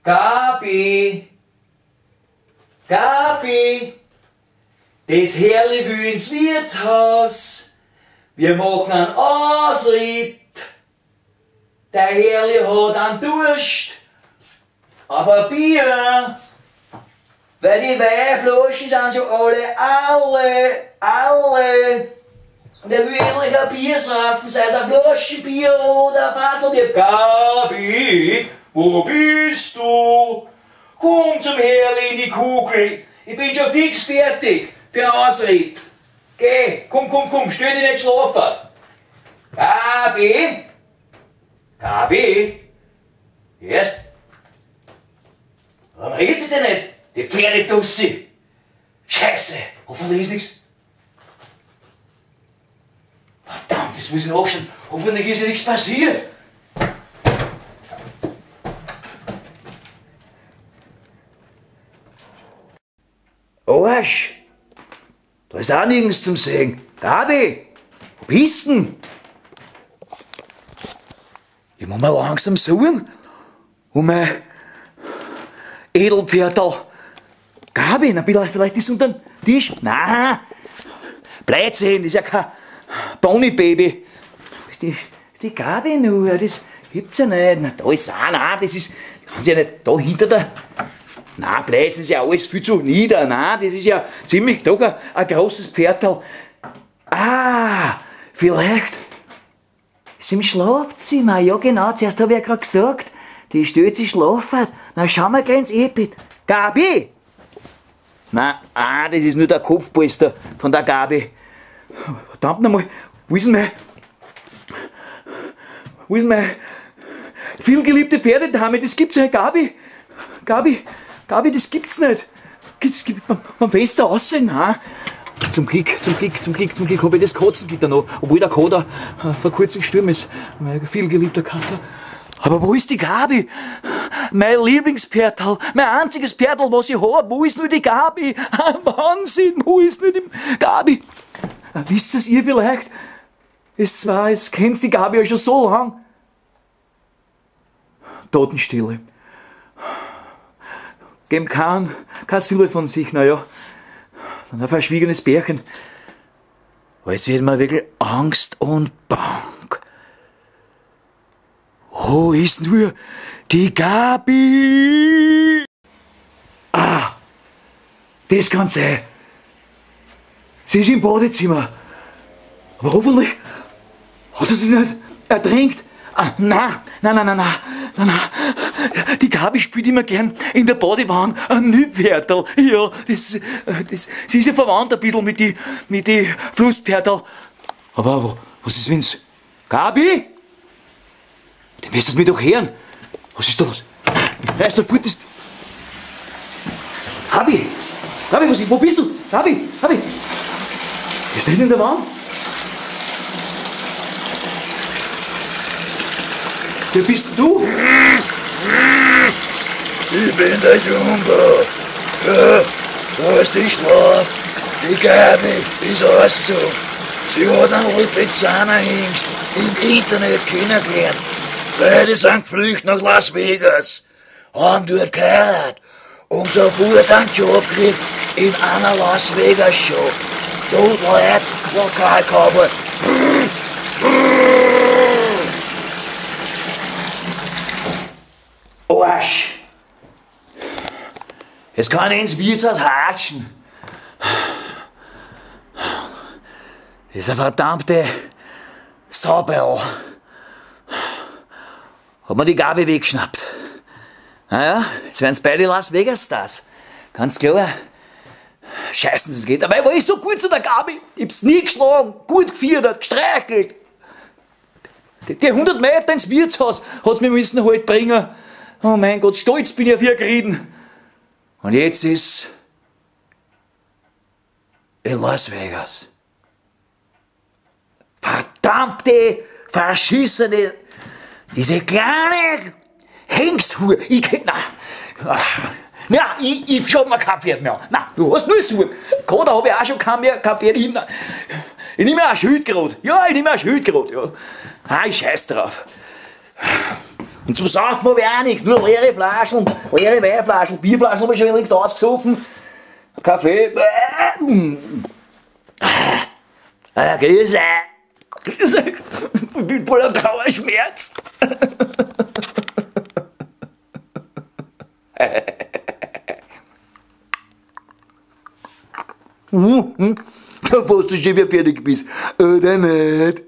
Gabi! Gabi! Das Herrli will ins Wirtshaus. Wir machen einen Ausritt. Der Herrli hat einen Durst auf ein Bier. Weil die Weinflaschen sind schon alle, alle, alle. Und er will endlich ein Bier saufen, sei es ein Flaschenbier oder ein Fasselbier. Gabi, wo bist du? Komm zum Herrli in die Kuchl. Ich bin schon fix fertig für einen Ausritt. Geh, komm, komm, komm, stell dich nicht schlafen. Gabi? Gabi? Erst? Warum redet sie denn nicht? Die Pferdedussi! Scheiße! Hoffentlich ist nichts. Verdammt, das muss ich nachschauen. Hoffentlich ist ja nichts passiert. Arsch! Da ist auch nirgends zum Sehen. Gabi! Wo bist denn? Ich muss mal langsam suchen. Um mein Edelpferdl. Gabi, na vielleicht ist unter dem Tisch. Nein! Blödsinn, das ist ja kein Ponybaby. Ist die Gabi nur? Das gibt's ja nicht. Na, da ist auch, nein, das ist. Kann sie ja nicht. Da hinter der. Nein, Blödsinn, ist ja alles viel zu nieder. Nein, das ist ja ziemlich doch ein großes Pferdl. Ah, vielleicht ist im Schlafzimmer. Ja, genau, zuerst habe ich ja gerade gesagt, die stellt sich schlafen. Na, schauen wir gleich ins Ehebett. Gabi! Nein, ah, das ist nur der Kopfpolster von der Gabi. Verdammt nochmal, wo ist denn mein vielgeliebte Pferdedame? Das gibt's ja nicht, Gabi. Gabi, Gabi, das gibt's nicht. Das gibt beim Fenster aussehen, nein. Zum Glück, zum Glück, zum Glück, zum Glück habe ich das Katzengitter noch, obwohl der Kater vor kurzem gestorben ist. Mein vielgeliebter Kater. Aber wo ist die Gabi? Mein Lieblingspferdl, mein einziges Pferdl, was ich hab. Wo ist nur die Gabi? Wahnsinn, wo ist nur die Gabi? Wisst es ihr vielleicht? Es zwar, es kennt die Gabi ja schon so lang. Totenstille. Geben kein Silbe von sich, naja. Sondern ein verschwiegenes Bärchen. Aber jetzt wird mir wirklich Angst und Bang. Wo ist nur die Gabi? Ah, das kann sein. Sie ist im Badezimmer. Aber hoffentlich hat sie sich nicht ertränkt. Ah, nein, nein, nein, nein, nein, nein, nein. Die Gabi spielt immer gern in der Badewanne ein Nüpfertel. Ja, das, sie ist ja verwandt ein bisschen mit die Flusspfertel. Aber was ist, wenn's... Gabi? Den müsstet mir doch hören. Was ist da los? Reiß doch fort, das... Gabi! Gabi, wo bist du? Gabi! Gabi! Ist da hinten in der Wand? Wer bist du? Ich bin der Jumbo. Ja, da ist die Schlaf. Die Gabi ist ausgezogen. Sie hat einen Lipizzaner-Hengst im Internet kennengelernt. Beide sind geflüchtet nach Las Vegas, haben dort geheiratet und sofort einen Job gekriegt in einer Las Vegas Show. Dort Leute, Lokalcowboy. Arsch! Jetzt kann ich ins Wirtshaus hatschen. Das ist eine verdammte Sauberl. Hat mir die Gabi weggeschnappt. Naja, jetzt werden's beide Las Vegas Stars. Ganz klar. Scheißen, es geht. Aber ich war so gut zu der Gabi. Ich hab's nie geschlagen, gut geführt, gestreichelt. Die 100 Meter ins Wirtshaus hat's mir müssen halt bringen. Oh mein Gott, stolz bin ich auf ihr gerieten. Und jetzt ist in Las Vegas. Verdammte, verschissene, diese kleine Hengsthure. Ich na, ich schau mir kein Pferd mehr an. Nein, du hast nur Suche. Kater habe ich auch schon kein Pferd. Ich nehme ein Schild gerade. Ja, ich nehme ein Schild gerade. Ja. Ah, ich scheiß drauf. Und zum Saufen habe ich auch nichts, nur leere Flaschen, leere Weinflaschen, Bierflaschen habe ich schon längst ausgesoffen. Kaffee. Grüße. Grüße. Ich bin voller Trauerschmerz. Da warst du schon wieder fertig bist. Oder nicht?